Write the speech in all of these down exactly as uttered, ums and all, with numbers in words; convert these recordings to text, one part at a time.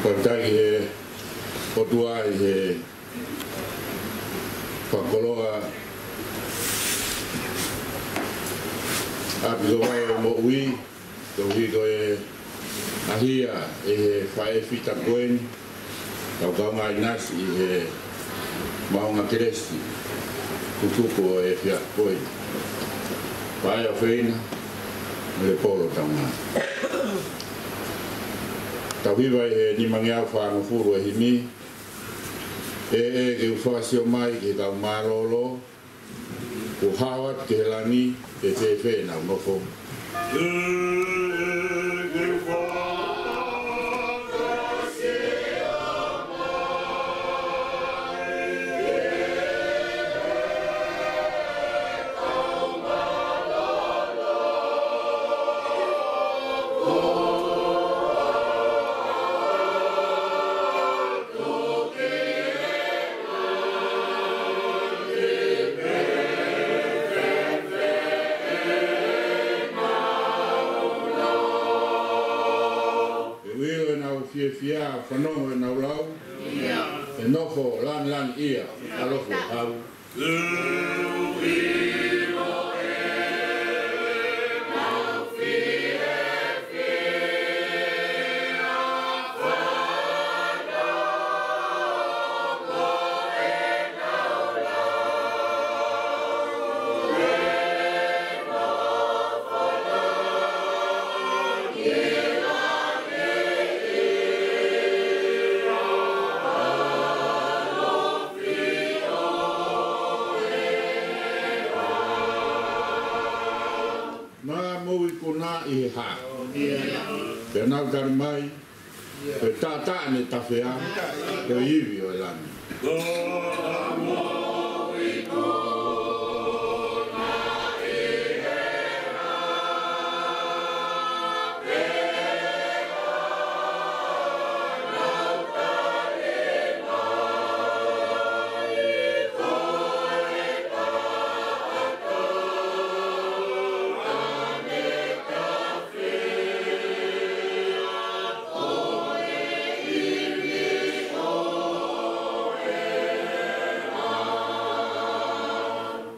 Fakafetaʻi he ʻOtua ʻi he fakakoloa ʻapi ko ē ʻo e moʻui, koeʻuhi ko e ʻaʻahi ʻe he faʻē fita ko eni, kau kaungā ʻinasi ʻi he maʻunga kelesi kukuku ʻo e efiafi ko eni. Faʻē ʻofeina, Lepolo Taunga. Tau hiva ʻi he nimangeau fāngofulu e himi, ʻE ʻEiki, ke u fakasio mai ki he kau mālōlō, kuo hao atu ki he langi, ke fēfē ʻenau nofo. ʻE ʻilo ʻenau fiefia, fanongo ʻenau lau. ʻE nofo lāngilangiʻia, ʻalofi hau. Naʻa mou ikuna ʻi he hā, pea nau tali mai, ko e taʻataʻa ne tafea, ko e ivi ʻo e langi.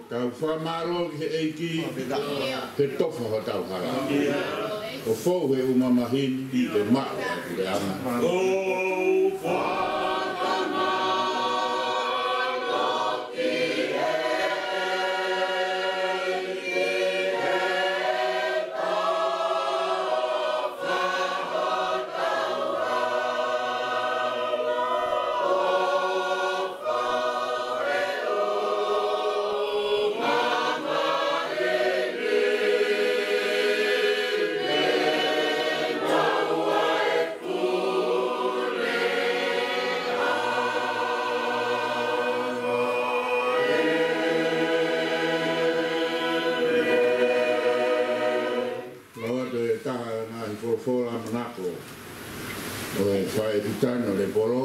Tau fakamālō ki he ʻEiki, he tofa hotau hala. ʻO fou he ʻū mamahi ni, he maʻu ʻa e puleʻanga. Lau atu e taha e ngaahi folofola manako ʻo e faʻē fita ni ʻo Lepolo,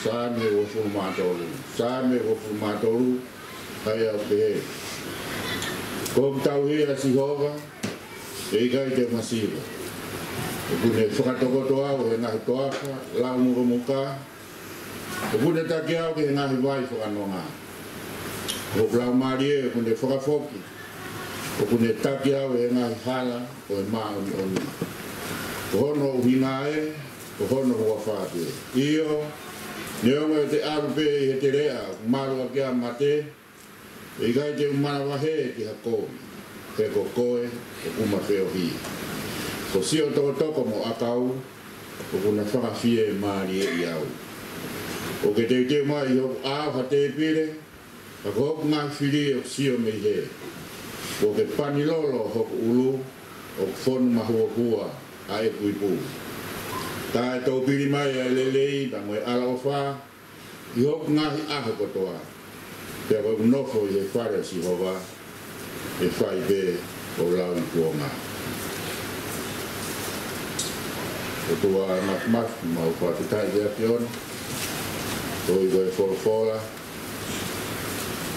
Saame uofulu mā tolu. Saame uofulu mā tolu, ʻa ia ʻoku pehē: Ko hoku tauhi ʻa Sihova, ʻe ʻikai te u masiva. ʻOku ne fakatokoto au he ngaahi toafa laumukamuka, ʻoku ne taki au ki he ngaahi vai fakanonga. Ko hoku laumālie ʻoku ne fakafoki, ʻoku ne taki au he ngaahi hala ʻo e māʻoniʻoni. Ko hono ʻuhinga ē, ko hono huafa pē. ʻIo, neongo te u ʻalu pē ʻi he teleʻa ʻoku malu ʻaki ʻa e mate, ʻe ʻikai te u manavahē ki ha kovi, he ko koe ʻoku ma feohi. Ko siʻo tokotoko mo ʻakau, ʻoku na fakafiemālieʻi au. ʻOku ke teuteu mai ʻi hoku ʻao ha tēpile, ka ko hoku ngaahi fili ʻoku sio mei hē. ʻOku ke pani lolo hoku ʻulu, ʻoku fonu mahuohua ʻa ʻeku ipu. Taʻetoupili mai ʻa e lelei pea mo e ʻaloʻofa ʻi hoku ngaahi ʻaho kotoa, pea ko ʻeku nofo ʻi he fale ʻo Sihova, ʻe fai pē ʻo lauikuonga. ʻOtua Māfimafi, mau fakafetaʻi ʻi he ʻAfiona, koeʻuhi ko e folofola,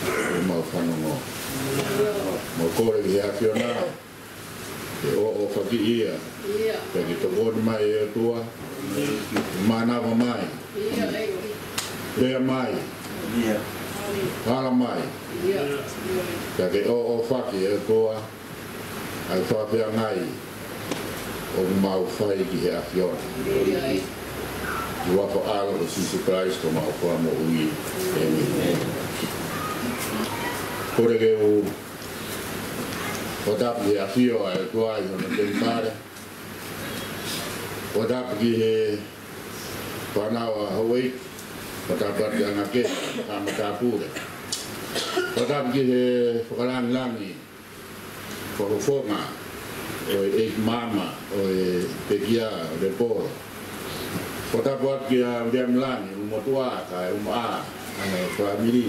ʻoku mau fanongo. Mau kole ki he ʻAfiona, ke ʻoʻofaʻaki ia, pea ke tokoni mai ʻe ʻOtua, Mānava mai. Lea mai. Hala mai. Pea ke ʻoʻofaki ʻe ʻOtua ʻa e fakafeangai ʻoku mau fai ki he ʻAfiona. ʻI he huafa ʻo Sīsū Kalaisi ko homau Fakamoʻui. ʻĒmeni. Kole ke u fakatapu ki he ʻafio ʻa e ʻOtua ʻi hono temipale. Fakatapu ki he fānau ʻa houʻeiki. Fakatapu ki he ʻangakē, kae ʻumaʻā e matāpule. Fakatapu ki he fakalāngilangi fakafofonga ʻo e ʻeiki maama ʻo e pekia ʻo Lepolo. Fakatapu atu kia Viliami Langi, ʻulumotuʻa kae ʻumaʻā ʻa e fāmili.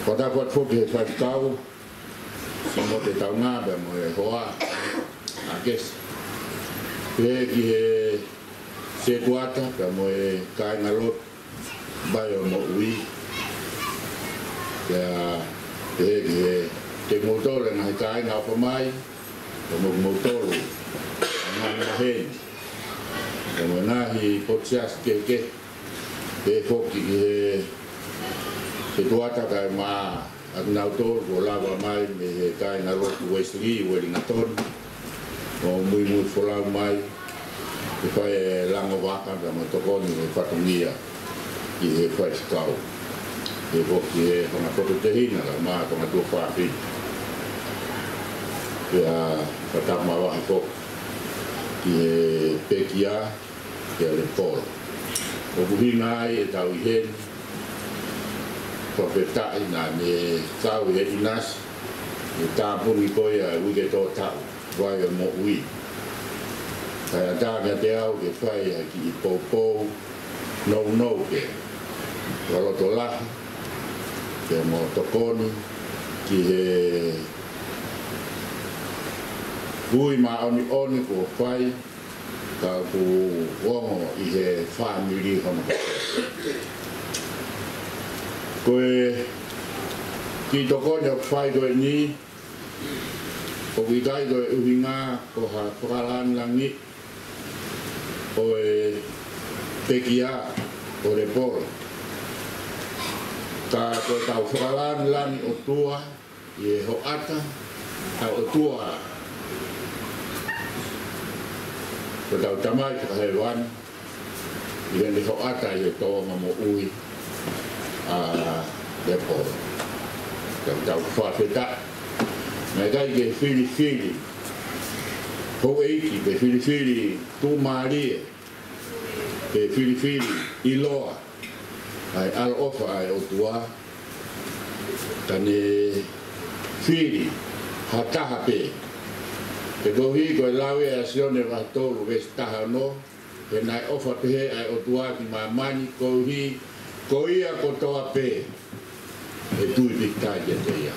Fakatapu atu foki ki he faifekau, Simote Taunga pea mo e hoa ʻa Kesi. Pehē ki he setuata pea mo e kāingalotu Vai ʻo Moʻui. Pea pehē ki he, kimoutolu e ngaahi kāinga ʻofa mai, pea mo kimoutolu e ngaahi maheni, pea mo e ngaahi potu siasi kehekehe. Pehē foki ki he setuata kae ʻumaʻā ʻa kinautolu kuo lava mai mei he kāingalotu Uēsilī Uelingatoni, ʻo muimui folau mai ke fai e lango vaka pea mo e tokoni e fatongia ki he faifekau. Pehē foki ki he fanga poto tehina kae ʻumaʻā e fanga tuofāfine. Pea fakatapu mavahe foki ki he pekia, kia Lepolo. ʻOku ʻuhinga ai ʻetau ʻi heni, fakafetaʻi naʻa ne kau ʻi he ʻinasi ʻi he tāpuni ko ia e uike tō taʻu, Vai ʻo Moʻui. Kae ʻatā kiate au ke fai ha kiʻi poupou nounou pē, fakalotolahi, pea mo tokoni ki he ui māʻoniʻoni kuo fai, ka ʻoku ongo ʻi he fāmili hono kotoa. Ko e kiʻi tokoni ʻoku fai ko eni, ʻoku ʻikai ko e ʻuhinga ko ha fakalāngilangi ʻo e pekia ʻo Lepolo. Ka ko ʻetau fakalāngilangi ʻOtua ʻi he hoʻata ʻa e ʻOtua ko hotau Tamai Fakahēvani, ʻi heʻene hoʻata ʻi he tōʻonga moʻui ʻa Lepolo. Ka ʻoku tau fakafetaʻi. Naʻe ʻikai ke filifili houʻeiki, pe filifili tuʻumālie, pe filifili ʻiloa ʻa e ʻaloʻofa ʻa e ʻOtua, ka ne fili ha taha pē. Pea koeʻuhi ko e lau ia ʻa Sione vahe tolu veesi taha ono, he naʻe ʻofa pehē ʻa e ʻOtua ki māmani koeʻuhi ko ia kotoa pē ʻe tui pīkitai kiate ia.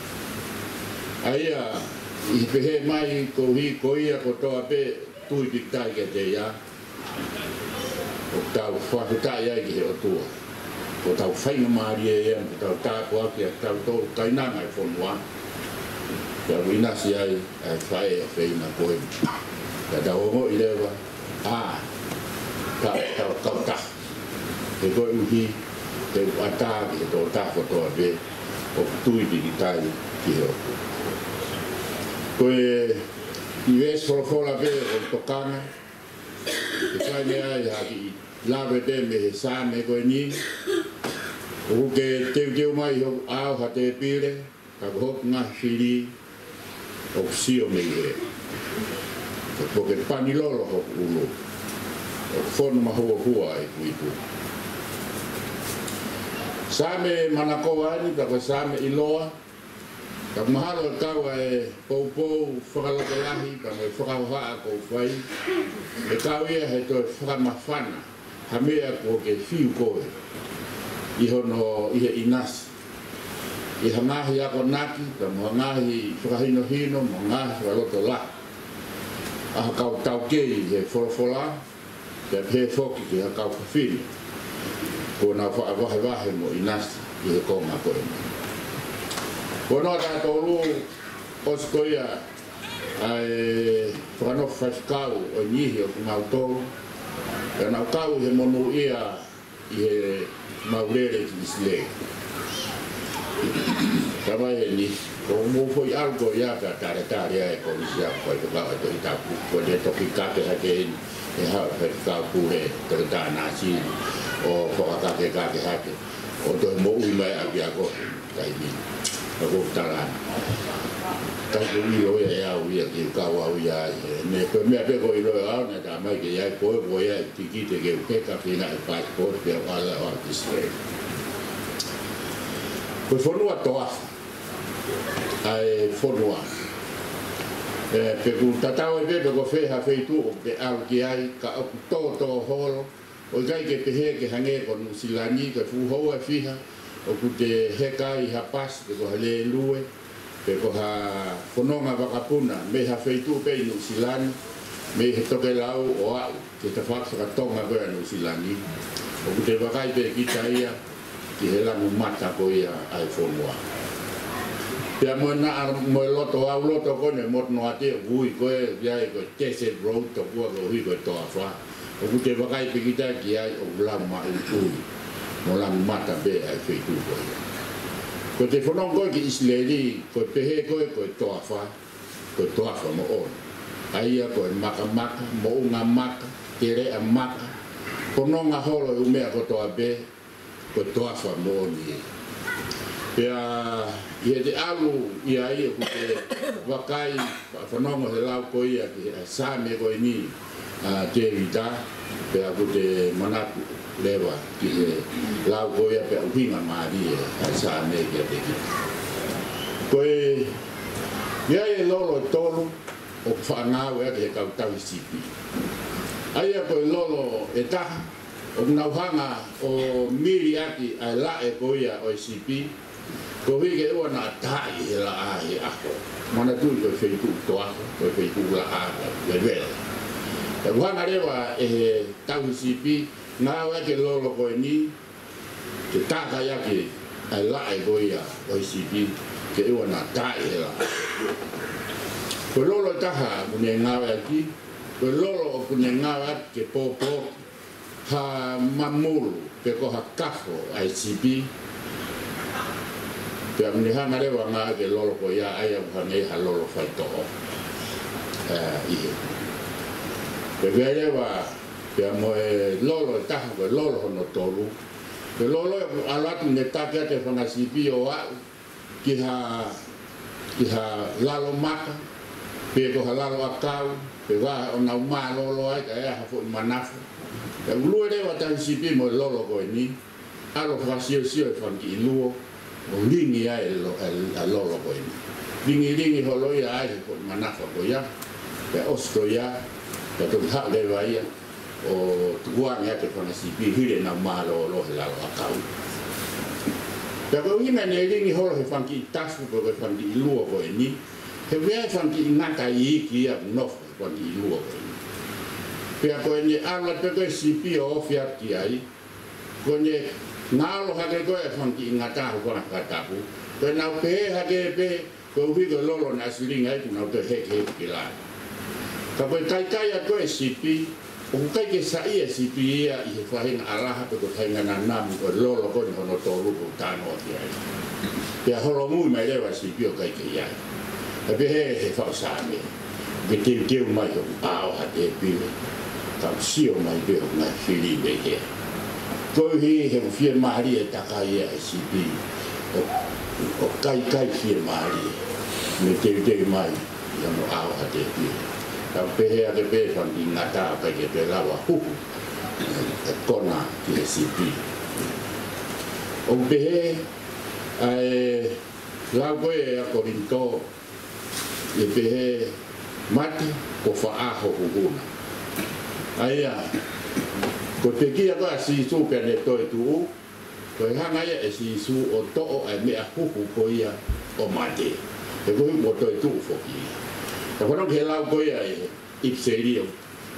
ʻA ia, ʻi he pehē mai koeʻuhi ko ia kotoa pē tui pīkitai kiate ia, ʻoku tau fakafetaʻi ai ki he ʻOtua. Ko hotau faingamālie ia, ko hotau tāpuaki ʻa kitautolu kainanga e fonua. Pea ʻoku ʻinasi ai ʻa e faʻē ʻofeina ko ē. Pea tau ongoʻi leva, ʻa, tau, tau kautaha. He koeʻuhi, he ʻoku ʻatā ki he tokotaha kotoa pē ʻoku tui pīkitai ki he ʻOtua. Ko e kiʻi veesi folofola pē ʻoku ou tokanga ke fai mei ai ha kiʻi lave pē mei he Saame ko eni. ʻOku ke teuteu mai hoku ʻao ha tēpile, ka ko hoku ngaahi fili ʻoku sio mei hē. Ko e poke pani lolo hoku ʻulu, ʻoku fonu mahuohua ʻeku ipu. Saame manakoa eni, ka ko e Saame ʻiloa, ka mahalo ʻe kau ʻa e poupou fakalotolahi, ka mo e fakahohaʻa ʻoku ou fai, ʻe kau ia he toe fakamafana ha meʻa kuo ke fiu koe ʻi hono, ʻi he ʻinasi, ʻi ha ngaahi akonaki, ka mo ha ngaahi fakahinohino, mo ha ngaahi fakalotolahi ʻa ha kau taukei he folofola, pea pehē foki ki ha kau fefine kuo nau faʻa vahevahe mo ʻinasi ʻi he konga ko eni. Ko hono taha tolu, ʻosi ko ia ʻa e fakanofo faifekau ʻo e niʻihi ʻo kimautolu, Ka nau kau he monūʻia ʻi he mau lele ki ʻIsileli. Ka mai heni, ko mou foʻi ʻalu ko ia ka taletale ai ko ʻIsileli ko e kau e Tohi Tapu. Ko e toki kake hake eni, ʻe haʻu e kau pule, Toketā Nāsili, ʻo fakakakekake hake. ʻO toe moʻui mai ʻapiako, taimi. Ka ko tala. Ka ko ʻilo ia ʻe au ia ki kau au ia ai. Ne ko e meʻa pē ko ʻilo ʻe au, ne tā mai ke ia ko e ko ia e tikite ke u heka ke na e passport ke u ala ʻo ʻIsileli. Ko e fonua toafa ʻa e fonua. ʻE, pe ʻoku tatau ai pē pe ko fē ha feituʻu ʻoku te ʻalu ki ai, ka ʻoku tōtō holo, ʻo ʻikai ke pehē ke hangē ko Nuʻusila ni, ko e fuʻu houa ʻe fiha ʻoku te heka ai ha pasi, pe ko ha lēlue, pe ko ha fononga vakapuna, mei ha feituʻu pē ʻi Nuʻusila ni, mei he tokelau ʻo aʻu ki he tafaʻaki fakatonga ko ia ʻa Nuʻusila ni, ʻoku te vakai pē kita ia ki he lanumata ko ia ʻa e fonua. Pea mo e naʻa, mo e loto au loto ko eni ʻo e motu noa te ui ko e, ia ko e Desert Road, tokua ko e ui ko e toafa. ʻOku te vakai pē kita ki ai ʻoku lau maʻu ui mo lanumata pē ʻa e feituʻu ko ia. Ko e te fononga ko ē ki ʻIsileli, ko e pehē ko ē ko e toafa, ko e toafa moʻoni. ʻA ia ko e makamaka, moʻunga maka, teleʻa maka, fononga holo e ʻū meʻa kotoa pē, ko e toafa moʻoni ē. Pea ʻi heʻete ʻalu ʻi ai ʻoku te vakai, fanongo he lau ko ia ki he Saame ko eni ʻa Tēvita, pea ʻoku te manatu leva ki he lau ko ia pea ʻuhinga mālie ʻa e Saame kiate kita. Ko e, ʻi ai e lolo ʻe tolu ʻoku faʻa ngāueʻaki he kau tauhi sipi. ʻA ia ko e lolo ʻe taha, ʻoku nau hanga ʻo mili ʻaki ʻa e laʻe ko ia ʻo e sipi, koeʻuhi ke ʻoua naʻa taaʻi he laʻā he ʻaho. Manatuʻi ko e feituʻu toafa, ko e feituʻu laʻā, ko e vela. ʻOku hanga leva ʻe he tauhi sipi, ngāueʻaki e lolo ko eni, ke tākai ʻaki ʻa e laʻe ko ia ʻo e sipi, ke ʻoua naʻa taaʻi he laʻā. Ko e lolo ʻe taha ʻoku ne ngāueʻaki, ko e lolo ʻoku ne ngāueʻaki ke pōpoaki ha mamulu pe ko ha kafo ʻa e sipi. Pea ʻoku ne hanga leva ʻo ngāueʻaki e lolo ko ia ʻa ia ʻoku hangē ha lolo faitoʻo. ʻE, ʻi he. Pea ʻi ai leva, pea mo e lolo ʻe taha, ko e lolo hono tolu. Ko e lolo ʻoku ʻalu atu ne taki atu e fanga sipi ʻo aʻu ki ha, ki ha lalo maka, pe ko ha lalo ʻakau, pe ko ha ʻo nau mālōlō ai, kae ʻi ai ha foʻi manafo. Pea ʻoku lue leva e tauhi sipi mo e lolo ko eni, ʻalu ʻo fakasiosio e fanga kiʻi luo, ʻo lingi ai e lo-, e, e lolo ko eni. Lingilingi holo ia ai he foʻi manafo ko ia, pea ʻosi ko ia, pea toki haʻu leva ia ʻo tukuange atu e fanga sipi hili ʻenau mālōlō he lalo ʻakau. Pea ko e ʻuhinga ʻene lingi holo he fanga kiʻi tafu pe ko e fanga kiʻi luo ko eni, he ʻoku ʻi ai e fanga kiʻi ngata iiki ia ʻoku nofo he fanga kiʻi luo ko eni. Pea ko ʻene ʻalu atu pē ko e sipi ʻo ofi atu ki ai, ko ʻene ngaolo hake ko ē e fanga kiʻi ngata ʻa e fanga fakatapu, ko ʻenau pehē hake pē, koeʻuhi ko e lolo naʻa silingi ai kuo nau toe hekeheke ki lalo. Ka ko e kaikai atu ko ē e sipi, ʻoku ʻikai ke saiʻia e sipi ia ʻi he faʻahinga ʻalaha pe ko e faʻahinga nanamu ʻo e lolo ko eni hono tolu ʻoku tānoa ki ai. Pea holomui mai leva e sipi ʻo ʻikai ke ʻi ai. Pea pehē ʻe he faʻu Saame, ke teuteu mai hoku ʻaoha tēpile, ka u sio mai pē hoku ngaahi fili mei hē. Koeʻuhi he ʻoku fiemālie e takai ia ʻa e sipi, ʻo, ʻo kaikai fiemālie, mo teuteu mai ʻi hono ʻaoha tēpile. Ka ʻoku pehē hake pē e fanga kiʻi ngata ʻo ʻikai ke toe lava huhu e kona ki he sipi. ʻOku pehē ʻa e lau ko ē ʻa Kolinitō, ʻe pehē, mate, ko fē ho huhu na. ʻA ia, ko e pekia ko ē ʻa Sīsū pea ne toetuʻu, ko e hanga ia ʻe Sīsū ʻo toʻo ʻa e meʻa huhu ko ia ʻo mate. He ko e huhu ʻo toetuʻu foki ia. Ka fanongo ki he lau ko ia ʻa e ʻIpiseli ʻo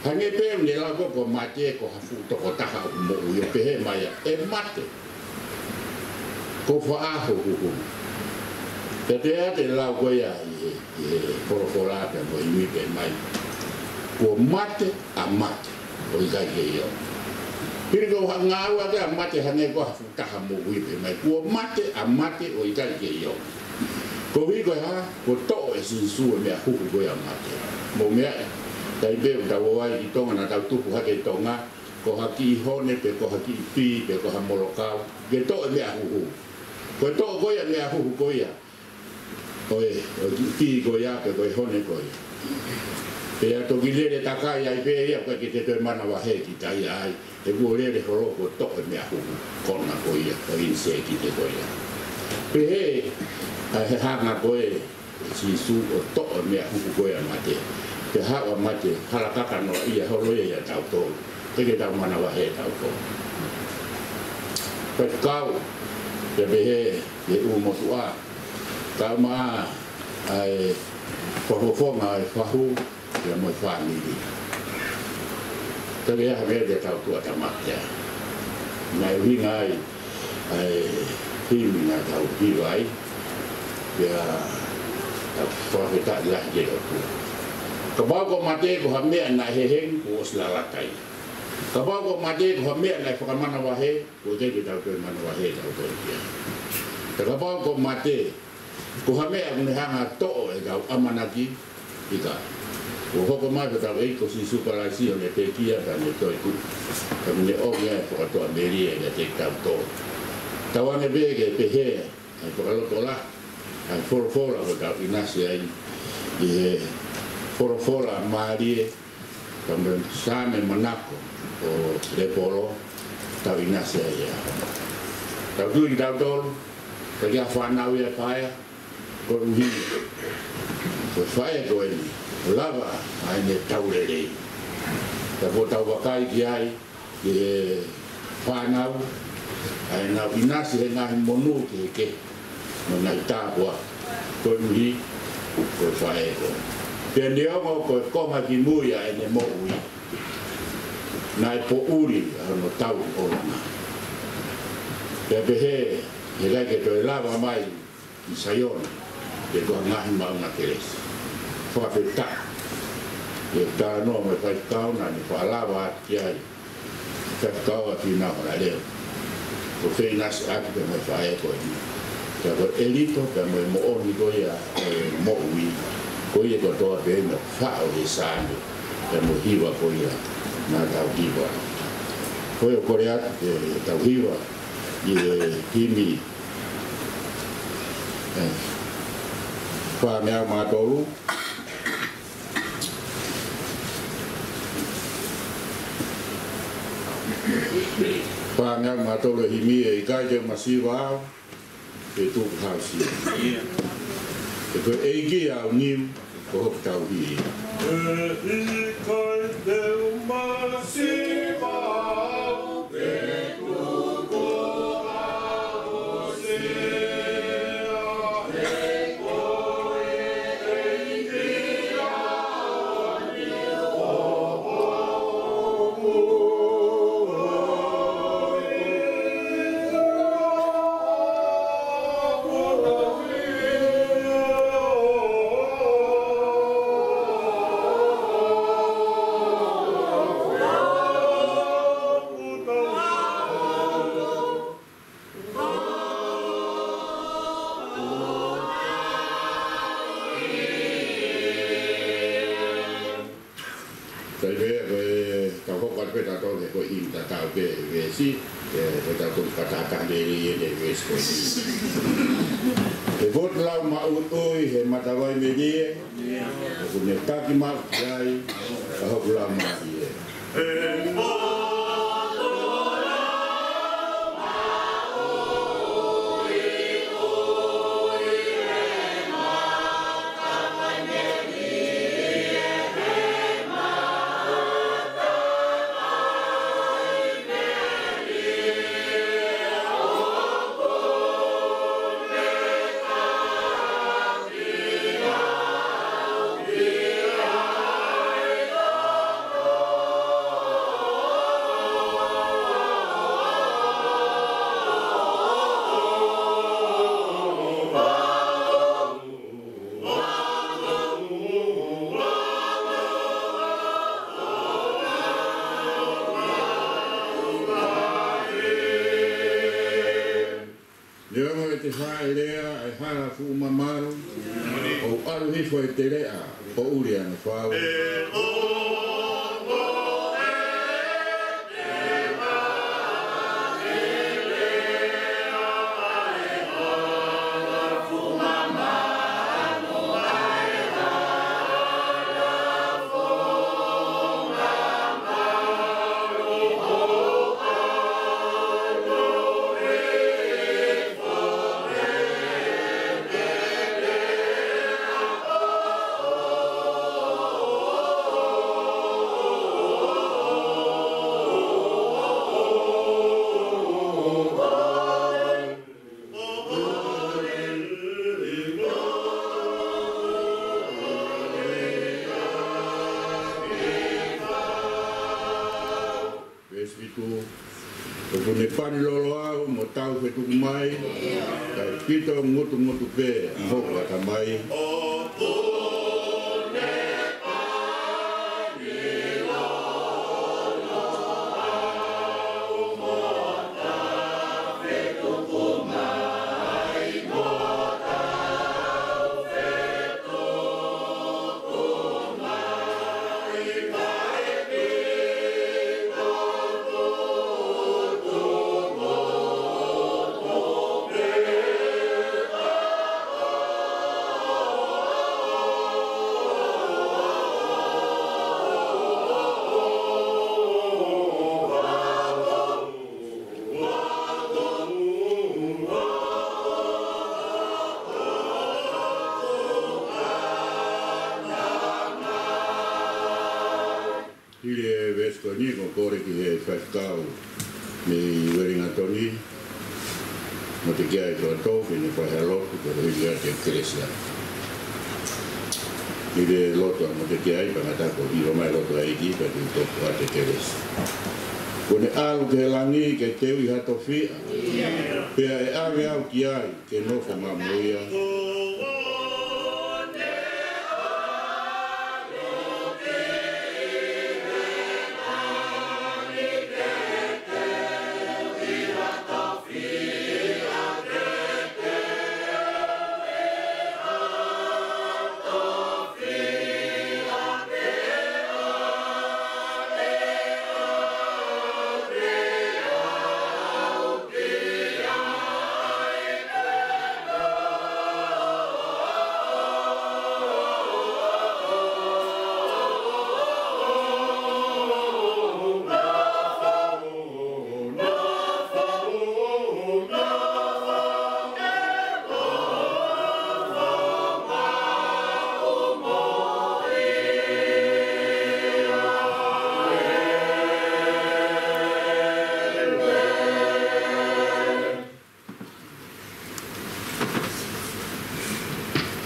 hangē pē ʻene lau ko ē ko mate ko ha fuʻu tokotaha ʻoku moʻui, ʻo pehē mai ia, ʻe mate, ko fē ho huhu na. Pea te ate lau ko ia ʻi he, ʻi he folofola pea mo e ʻimi pē mai, kuo mate ʻa mate, ʻo ʻikai ke ʻio. Pili ko ha ngāue ʻa e mate hangē ko ha fuʻu taha moʻui pē mai. Kuo mate ʻa mate ʻo ʻikai ke ʻio. Koeʻuhi ko e hā, kuo toʻo ʻe Sīsū e meʻa huhu ko ia ʻa mate. Mou meaʻi, taimi pē ʻoku tau ō ai ki Tonga, naʻa tau tupu hake ʻi Tonga, ko ha kiʻi hone pe ko ha kiʻi pī pe ko ha molokau, ke toʻo e meʻa huhu. Ko e toʻo ko ia e meʻa huhu ko ia ʻo e, ʻo e kiʻi pī ko ia pe ko e hone ko ia. Pea toki lele takai ai pē ia, ʻikai ke te toe manavahē kita ia ai. He kuo lele holo, kuo toʻo e meʻa huhu kona ko ia, ko e ʻinisēkite ko ia. Pehē ʻa e hanga ko ē ʻe Sīsū ʻo toʻo e meʻa huhu ko ia ʻa mate. Pea haʻu ʻa mate, hala kakano ia holo ia ʻiate kitautolu. ʻIkai ke tau manavahē kitautolu. Pea kau, pea pehē ʻe he ʻū motuʻa, kau mai ʻa e fakafofonga ʻa e fahu, pea mo e fāmili. Ka ʻi ai ha meʻa te tau tuʻa tamaki ai. Naʻe ʻuhinga ai ʻa e himi naʻa tau hiva ai, pea tau fakafetaʻi lahi ki he ʻOtua. Kapau ko mate ko ha meʻa naʻe hehengi, kuo ʻosi lalata ia. Kapau ko mate ko ha meʻa naʻe fakamanavahē, kuo teʻeki ke tau toe manavahē kitautolu ia. Ka kapau ko mate ko ha meʻa ʻoku ne hanga ʻo toʻo ʻetau ʻamanaki, ʻikai. Kuo hoko mai hotau ʻEiki ko Sīsū Kalaisi ʻo ne pekia pea ne toetuʻu. Pea ne ʻomi ʻa e fakatuʻamelie kiate kitautolu. Tauange pē ke pehē ʻa e fakalotolahi ʻa e folofola ʻoku tau ʻinasi ai ʻi he folofola mālie, ka mo e Saame manako ʻo Lepolo, tau ʻinasi ai ia. Tau tui kitautolu, ka ʻi ai ha fānau ia ʻe paea, koeʻuhi ko e faʻē ko eni, ʻoku lava ʻa ʻene tau lelei. Ka ʻoku tau vakai ki ai, ki he fānau, ʻa ʻenau ʻinasi he ngaahi monū kehekehe mo e ngaahi tāpuaki, koeʻuhi ko e faʻē ko ē. Pea neongo ko e konga kimui ʻa ʻene moʻui, naʻe poʻuli ʻa hono tau ʻolunga. Pea pehē, heʻikai ke toe lava mai ʻi Saione, pe ko ha ngaahi maʻunga kelesi. Fakafetaʻi. ʻE talanoa mo e faifekau naʻa ne fakalava atu ki ai. Faifekau ʻa Fīnau Halaleo. Ko e feinasiʻaki pea mo e faʻē ko eni. Pea ko e ʻelito, pea mo e moʻoni ko ia ʻo e moʻui. Ko ia kotoa pē naʻe faʻo he Saame, pea mo e hiva ko ia naʻa tau hiva. Ko ia ʻoku kole atu ke tau hiva ʻi he himi ʻe fāngeau mā tolu. Fāngeau mā tolu e himi: ʻE ʻikai te u masiva au, pe tuku hausi. He ko e ʻEiki au niu, ko hoku tauhi. ʻE ʻikai te u masiva au, pe tuku hausi. Sai pē ko e tau hoko atu pē tautolu he ko e himi tatau pē veesi, ʻe, ko e tautolu ka tatau pē ʻi he veesi ko eni. He ko e lau maʻuiʻui he matavai melie, ʻoku ne taki maʻu ki ai ʻa hoku laumālie. Faʻelea ʻa e hala fuʻu mamalu, ʻo ʻalu hifo e teleʻa, ʻo ʻuli ange fau. Veesi fitu. ʻOku ne pani lolo au mo tau fetuku mai, kae pito ngutungutu pē ʻa hoku ʻatamai. Hili e veesi ko eni, ko e kole ki he faifekau mei Uelingatoni, mo e kiai Toʻatō, ke ne fai ha lotu, ko e hili ʻa e kelesi. Hili e lotu ʻa e mo e kiai, pea ngata ko e ʻilo mai lotu ʻa e ʻEiki, pea te u toki ʻa e kelesi. Kuo ne ʻalu ki he langi ke teuʻi ha tofiʻa, pea ʻe ʻave au ki ai ke nofo maʻa mo ia.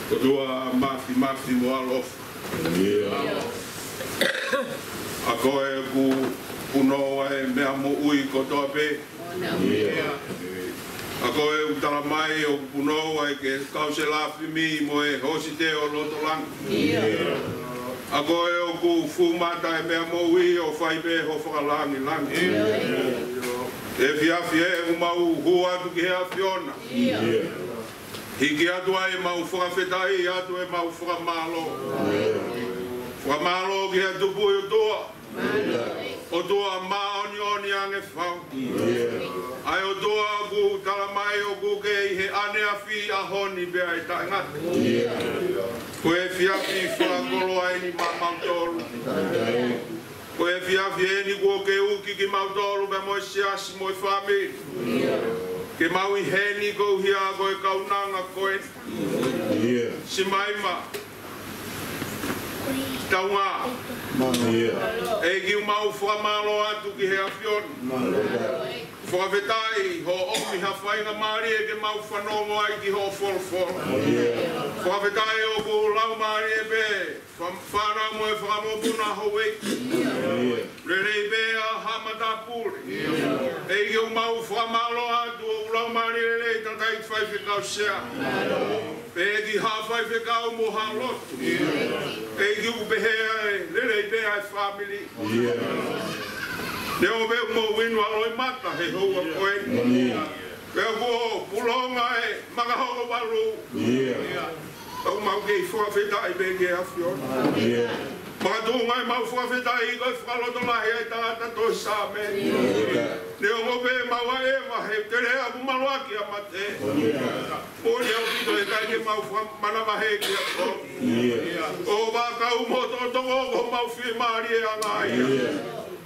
ʻOtua mafimafi mo ʻaloʻofa. ʻA koe ʻoku punou ʻa e meʻa moʻui kotoa pē. ʻA koe ʻoku tala mai ʻoku punou ʻa e kau selafimi mo e hōsite ʻo loto langi. ʻA koe ʻoku fumata e meʻa moʻui ʻo fai pē ho fakalangilangi. ʻI he efiafi ʻoku mau hū atu ki he ʻAfiona. Hiki atu ai ʻemau fakafetaʻi atu ʻemau fakamālō. Fakamālō ki he Tupuʻi ʻOtua. ʻOtua māʻoniʻoni ange fau. ʻA e ʻOtua ʻoku tala mai ʻoku ke ʻi he ʻaneafi, ʻaho ni pea ʻe taʻengata. Ko e efiafi fakakoloa eni maʻamautolu. Ko e efiafi eni kuo ke uki kimautolu pea mo e siasi mo e fāmili. Ke mau ʻi heni koeʻuhi ko e kaunanga ko eni. Simaima. Taunga. ʻEiki, ʻoku mau fakamālō atu ki he ʻAfiona. Fakafetaʻi hoʻo ʻomi ha faingamālie ke mau fanongo ai ki hoʻo folofola. Fakafetaʻi ʻoku laumālie pē, fa-, fānau mo e fakamokopuna houʻeiki. Lelei pē ʻa Haʻa Matāpule. ʻEiki, ʻoku mau fakamālō atu ʻoku laumālie lelei tangataʻeiki faifekau sea. Pea ki ha faifekau mo ha lotu. ʻEiki, ʻoku pehē ʻa e lelei pē ʻa e fāmili. Neongo pē ʻoku mou inu ʻa loʻimata he houa ko eni. Pea kuo pulonga e maka hoko valu. ʻIo. ʻOku mau kei fakafetaʻi pē ki he ʻAfiona. ʻIo. Makatuʻunga ʻemau fakafetaʻi ko e fakalotolahi ʻa e tangata tohi Saame. ʻIo. Neongo pē ʻemau ʻaʻeva he teleʻa kuo maluʻaki ʻa mate. ʻIo. Moʻoni ʻaupito ʻe ʻikai ke mau fa-, manavahē ki he ʻAfiona. ʻIo. ʻO fakakau mo tokotoko ko homau fiemālie ʻanga ia. ʻIo.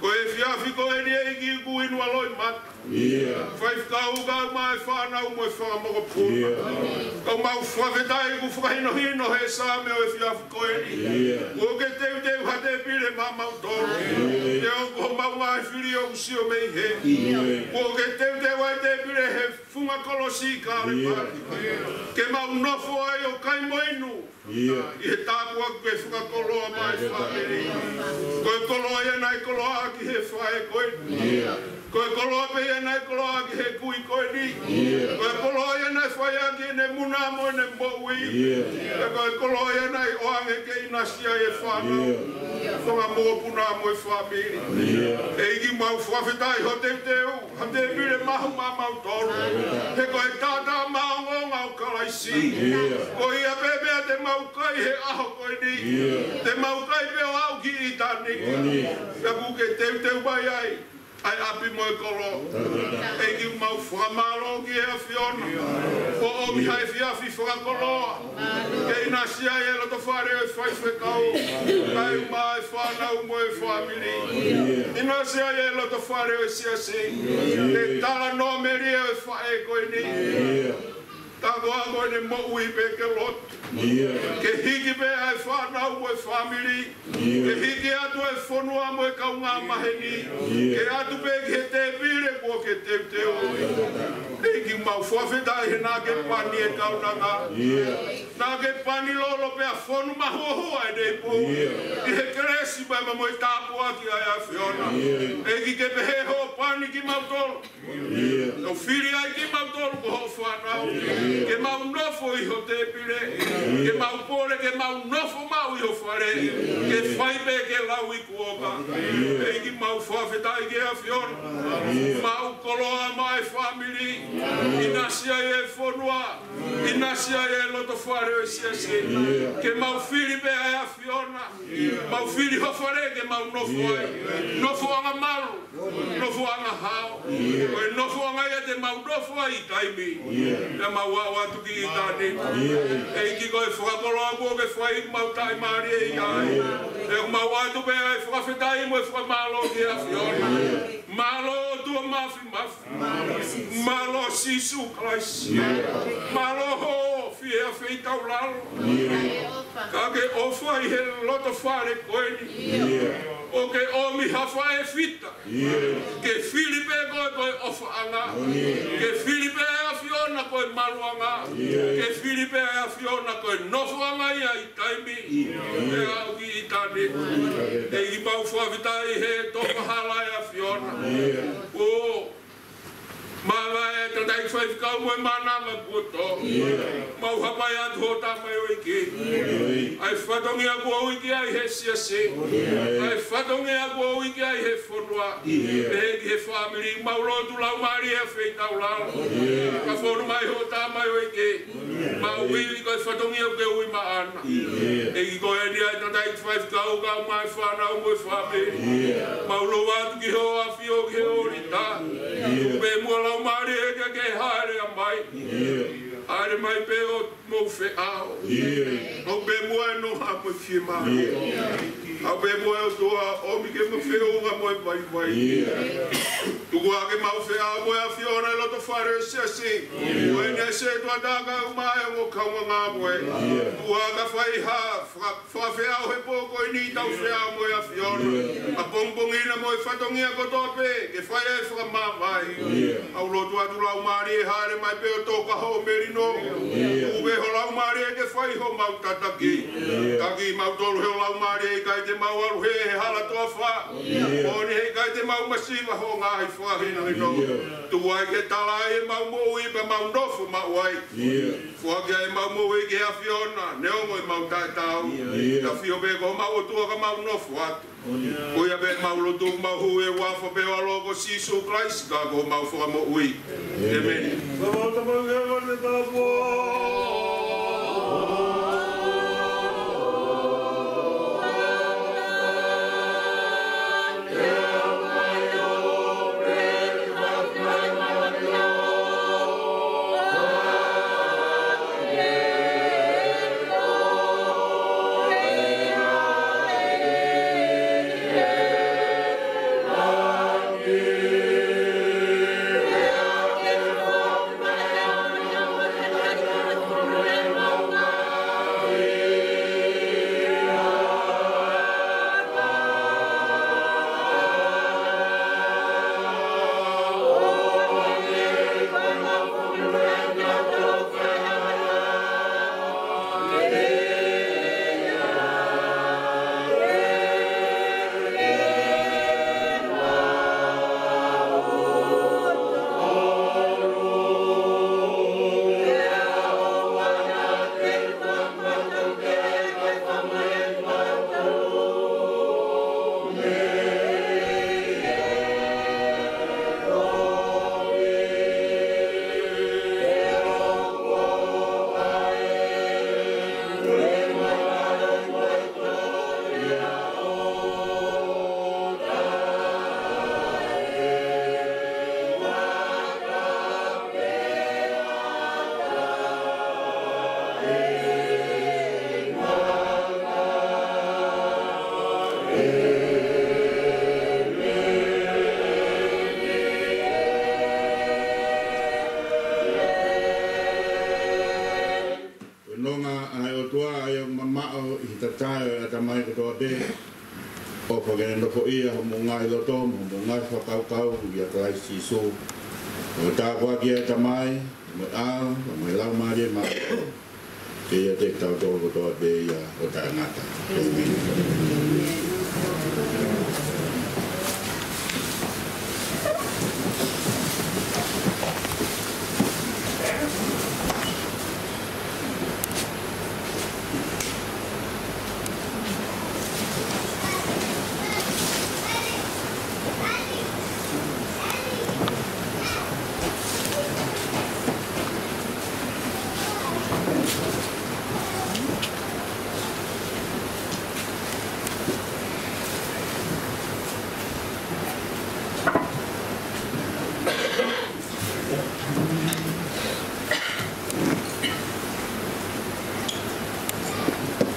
Ko e efiafi ko eni ʻEiki ʻoku inu ʻa loʻimata. ʻIo. Faifekau kae ʻumaʻā e fānau mo e fanga mokopuna. ʻIo. ʻOku mau fakafetaʻi kuo fakahinohino he Saame ʻo e efiafi ko eni. ʻIo. Kuo ke teuteu ha tēpile maʻamautolu. ʻIo. Neongo ko homau ngaahi fili ʻoku sio mei hē. ʻIo. Kuo ke teuteu ʻa e tēpile he funga kolosi Kalevale. ʻIo. Ke mau nofo ai ʻo kai mo inu. ʻIo. ʻI he tāpuaki ke fakakoloa mai e fāmili. Ko e koloa ia naʻe koloaʻaki he faʻē ko eni. ʻIo. Ko e koloa pē ia naʻe koloaʻaki he kui ko eni. ʻIo. Ko e koloa ia naʻe fai ʻaki ʻene muna mo ʻene moʻui. ʻIo. Pea ko e koloa ia naʻe ʻoange ke ʻinasi ai e fānau. ʻIo. Fanga mokopuna mo e fāmili. ʻIo. ʻEiki mau fakafetaʻi hoʻo teuteu ha tēpile maʻamautolu. He ko e taʻataʻa maʻongoʻonga ʻo Kalaisi. ʻIo. Ko ia pē meʻa te mau kai he ʻaho ko eni. ʻIo. Te mau kai pē ʻo aʻu ki ʻitāniti. Moʻoni. Pea kuo ke teuteu mai ai ʻa e ʻapi mo e kolo. ʻEiki mau fakamālō ki he ʻAfiona. Kuo ʻomi ha efiafi fakakoloa. Ke ʻinasi ai e lotofale ʻo e faifekau, kae ʻumaʻā e fānau mo e fāmili. ʻInasi ai e lotofale ʻo e siasi. Ke talanoa melie ʻo e faʻē ko eni. Ka ko ʻene moʻui pē ke lotu. Ke hiki pē ʻa e fānau mo e fāmili. Ke hiki atu e fonua mo e kaungā maheni. Ke ʻatu pē ki he tēpile kuo ke teuteu. ʻEiki mau fakafetaʻi he naʻa ke pani e kaunanga. Naʻa ke pani lolo pea fonu mahuohua ʻene ipu. ʻI he kelesi mai mo e tāpuaki ʻa e ʻAfiona. ʻEiki ke pehē hoʻo pani kimautolu. ʻO fili ai kimautolu ko hoʻo fānau. Ke mau nofo ʻi ho tēpile. Ke mau pole, ke mau nofo maʻu ʻi ho fale. Ke fai pē ke lau i kuonga. ʻEiki mau fakafetaʻi ki he ʻAfiona. Mau koloa mai e fāmili. ʻInasi ai e fonua. ʻInasi ai e lotofale ʻo e siasi. Ke mau fili pē ʻa e ʻAfiona. Mau fili ho fale ke mau nofo ai. Nofoʻanga malu. Nofoʻanga hao. Ko e nofoʻanga ia te mau nofo ai ʻi taimi. Pea mau aʻu atu ki ʻitāniti. ʻEiki ko e fakakoloa kuo ke fai mau taʻimālie ai. Pea mau ʻatu pē ʻa e fakafetaʻi mo e fakamālō ki he ʻAfiona. Mālō ʻOtua Māfimafi. Mālō Sīsū Kalaisi. Mālō hoʻo fie ʻafeitaulalo. Ka ke ʻofa ʻi he lotofale ko eni. ʻO ke ʻomi ha faʻē fita. Ke fili pē koe ko e ʻofaʻanga. Ke fili pē ʻa e ʻAfiona ko e maluʻanga. Ke fili pē ʻa e ʻAfiona ko e nofoʻanga ia ʻi taimi. Pea aʻu ki ʻitāniti. ʻEiki mau fakafetaʻi he tō kahala ʻa e ʻAfiona. ʻO māvae e tangataʻeiki faifekau mo e mānava kuo tō. Mau hapai atu hoʻo tamaioʻeiki. ʻA e fatongia kuo ui ki ai he siasi. ʻA e fatongia kuo ui ki ai he fonua. Pehē ki he fāmili, mau lotu Laumālie ʻafeitaulalo. Ka fonu mai hoʻo tamaioʻeiki. Mau ui ko e fatongia ʻoku ke ui maʻana. ʻEiki ko eni ʻa e tangataʻeiki faifekau kae ʻumaʻā e fānau mo e fāmili. Mau lou atu ki hoʻo ʻafio ki he ʻōlita. Tuku pē muʻa Laumālie ke ke hāʻele mai. Hāʻele mai pē ʻo mou feʻao. Tuku pē muʻa e noha mo e fiemālie. Tuku pē muʻa ʻOtua ʻomi ke mou feʻunga mo e vaivai. Tuku ā ke mau feʻao mo e ʻAfiona ʻi he lotofale ʻo e siasi. Ko eni ʻa e sētuata kae ʻumaʻā e ongo kaungāngāue. Tuku ā ka fai ha faka-, fakafeʻao he pō ko eni tau feʻao mo e ʻAfiona. ʻApongipongi na mo e fatongia kotoa pē, ke fai ai e fakamāvae. Mau lotu atu Laumālie hāʻele mai pē ʻo toka hoʻo melino. Tuku pē Ho Laumālie ke fai homau tataki. ʻIo. Taki kimautolu ʻe ho Laumālie, ʻikai te mau ʻalu he, he hala toafa. ʻIo. Moʻoni he ʻikai te mau masiva ho ngaahi fakahinohino. ʻIo. Tuku ai ke tala ai ʻemau moʻui pea mau nofo maʻu ai. ʻIo. Foaki ai ʻemau moʻui ki he ʻAfiona, neongo ʻemau taʻetaau. ʻIo. ʻAfio pē ko homau ʻOtua ka mau nofo atu. Ko ia pē ʻemau lotu, mau hū ʻi he huafa pē ʻo ho ʻAlo ko Sīsū Kalaisi, ka ko homau Fakamoʻui. ʻĒmeni. ʻĒmeni. Ko e nonga ʻa e ʻOtua ʻa ia ʻoku mamaʻo ʻi he tatae ʻo e ʻatamai kotoa pē, ʻofa ke ne nofoʻia homou ngaahi loto mo homou ngaahi fakakaukau ʻia Kalaisi Sīsū. ʻOku tāpuakiʻi ʻa e Tamai, mo e ʻAlo, mo e Laumālie Māʻoniʻoni. Ke ʻiate kitautolu kotoa pē ia ʻo taʻengata. ʻĒmeni.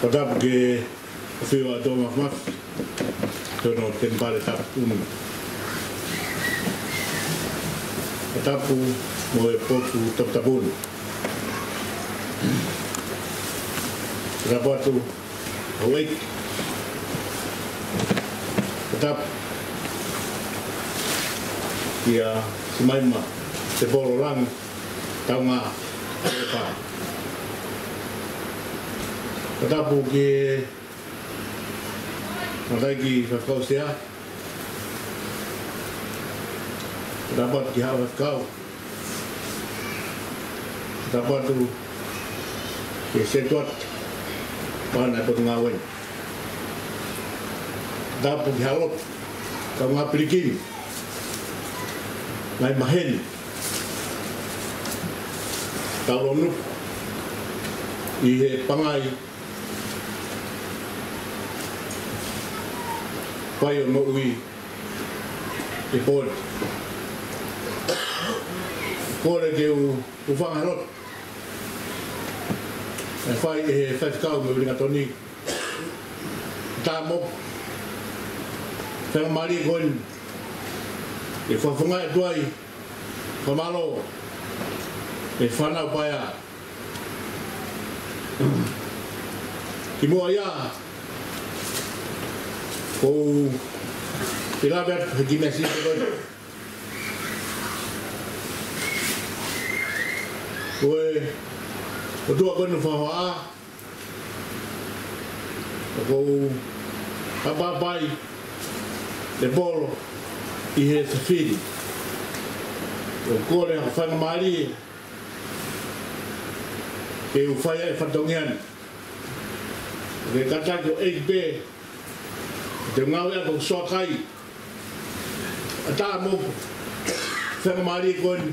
Fakatapu ki he ʻAfio ʻa e ʻOtua Māfimafi, ʻi hono temipale tapu ni. Fakatapu mo e potu taputapu ni. Fakatapu atu, houʻeiki. Fakatapu kia Simaima Tepolo Langi, Taunga Epa. Fakatapu ki he Mataiʻi Faifekau Sea. Fakatapu atu ki he Haʻa Faifekau. Fakatapu atu ki he Setuata, Pāna ʻo e Potungāue ni. Fakatapu ki he Lotu, kaungā pilikimi, ngaahi maheni, taulonuku ʻi he pangai fai ʻo e moʻui ʻi he pō ni. Kole ke u, u hūfanga he lotu ʻe fai ʻe he Faifekau mei Uelingatoni. Tā mo e faingamālie ko eni ke fakafofongaʻi atu ai e fakamālō ʻa e fānau paea. Kimuʻa ia, ʻoku ou lave atu he kiʻi meʻa siʻi ko eni. Ko e ʻOtua ko eni ʻoku fakahohaʻa, ʻoku ou hapai lepolo ʻi he sefili. ʻOku ou kole ha faingamālie ke u fai ʻa e fatongia ni. Ke kātaki ʻo ʻEiki pē, te u ngāue ʻaki hoku soakai ʻa e taʻu mo e faingamālie ko eni,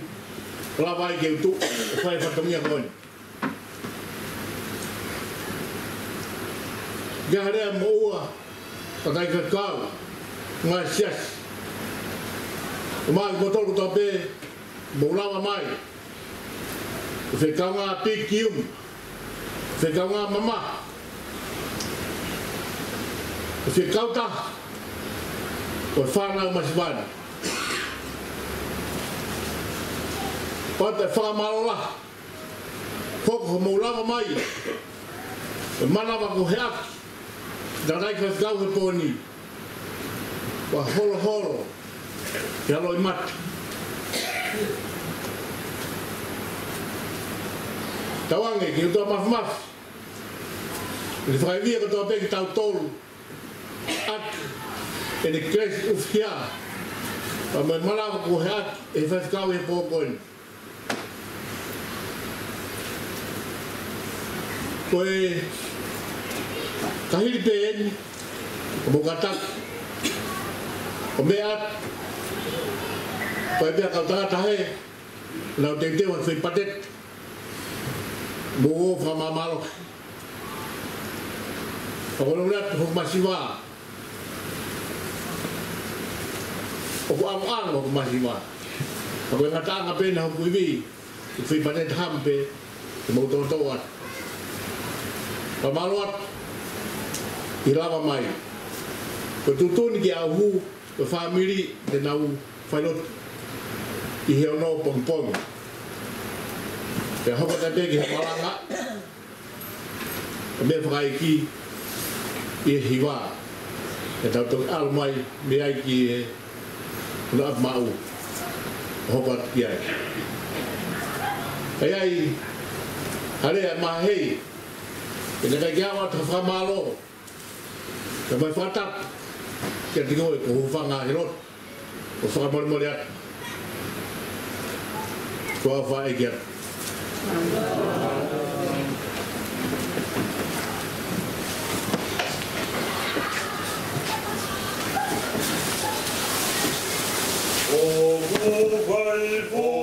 lava ai ke u tuʻu ʻo fai e fatongia ko eni. Ke hale a moʻua, kakai kakau, ngaahi siasi. ʻO mai mo tolu kotoa pē, mou lava mai. ʻO fekaungā pikium, fekaungā mama, ʻo fekautaha, ʻo fānau masiva ni. Pata fakamālō lahi, hoko hoʻomou lava mai, ʻo manava ko heʻaki, ʻa e kakai faifekau he pō ni. Ua holoholo, ke ʻaloʻi mate. Tauange ki he ʻOtua Mafimafi, ʻi he fakaivia kotoa pē kitautolu, ʻaki ʻene kelesi ʻufiʻufi, pea mo e manava ko heʻaki ʻe he faifekau he pō ko eni. Ko e ka hili pē eni, ʻoku mou kātaki ʻo meʻa atu, ko e pea kau tangata he, nau teuteu ha fai patete, mou ō fakamāmālohi. Pea ko e lea atu hoku masiva, ʻoku ʻaonga hoku masiva. Pea ko e ngataʻanga pē ena hoku ivi, ʻoku fai patete ham pē, ke mou tōtō atu. Fakamālō atu ʻi he lava mai. Ko e tuʻutuʻuni ke ʻauhu, ko e fāmili te nau failotu ʻi he ono pongipongi. Pea hoko atu pē ki he malanga, ʻa e meʻa fakaʻeiki ʻi he hiva, ʻe tau toki ʻalu mai mei ai ki he Puleʻanga Maʻu, ʻo hoko atu ki ai. ʻA ia, hale a mahei, ʻe naʻe ʻikai ke ʻoatu ha fakamālō, ka mai fakatapu kiate koe ko e hūfanga he lotu, ʻo fakamolemole atu. Ko e faʻa ʻEiki atu. ʻOku fai fo-